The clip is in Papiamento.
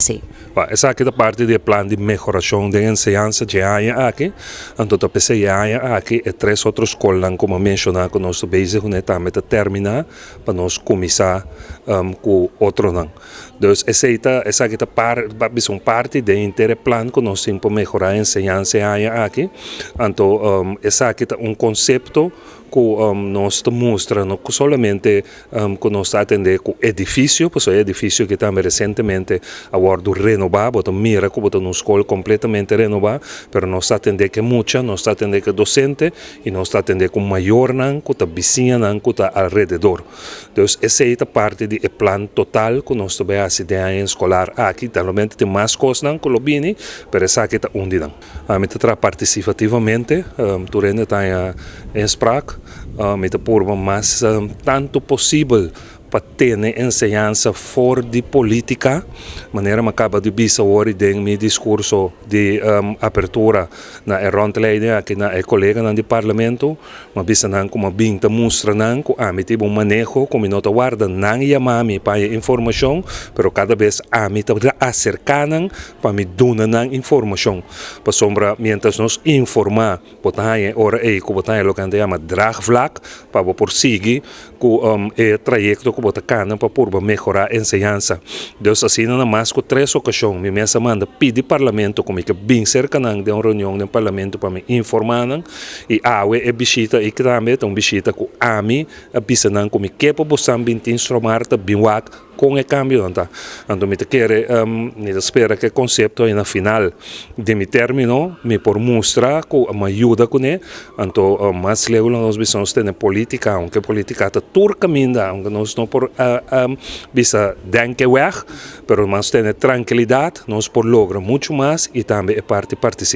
Sí. Ba, esaki ta parti di e plan di mehorashon den enseñansa dje aña aki. Anto ta p'esei e aña aki e tres otro skolnan ku mi a menshoná ku nos ta bezig kuné tambe ta terminá pa nos kuminsá ku otronan. Dus esei ta esaki ta par bisa un parti den henter e plan ku nos tin pa mehorá enseñansa e aña aki. Anto esaki ta un konsepto ku nos ta mustra no solamente ku nos ta atendé ku edifisio, pasobra e edifisio aki tambe resientemente a wòrdu renobá, bo ta mira ku bo ta na un skol kompletamente renobá, pero nos ta atendé ku e mucha, nos ta atendé ku e dosente i nos ta atendé ku mayornan ku ta bisiñanan ku ta alrededor. Dus esei ta parti di e plan total ku nos ta bai hasi den aña eskolar aki. Talmente tin mas kosnan ku lo bini, pero esaki ta un di nan. Mi ta traha partisipativamente, tur hende ta haña inspraak. Mi ta purba mas tantu posibel pa tene enseñansa for di politica, manera mi a caba di bisa awor den mi discurso di apertura na e rondleiding aki na e coleganan di Parlamento. Mi a bisa nan cu mi a bin ta mustra nan cu ami tin un maneho cu mi no ta warda nan yama mi pa haña informacion, pero cada bes ami ta acerca nan pa mi duna nan informacion, pasobra mientras nos informa, Bo ta haña e ora ei ku bo ta haña loke nan ta yama draagvlak pa bo por sigui ku e trayekto ku bo ta kana pa purba mehorá enseñansa. Dus asina na mas ku tres okashon mi mes a manda pidi parlamento ku mi ke bin serka nan den un reunion den parlamento pa mi informá nan i awe e bishita ei tambe ta un bishita ku ami a bisa nan ku mi ke pa bosan bin tin stromar ta bin wak Kon e kambionan ta? Anto mi ta kere, mi ta spera ku e konsepto ei na final di mi término mi por mustra ku mi a yuda kuné. Anto mas leu lo nos bisa nos tene polítika, aunke polítika ta tur kaminda, aunke nos no por bisa denke wèg, pero mas tene trankilidat nos por logra muchu mas i tambe e parti partisipa.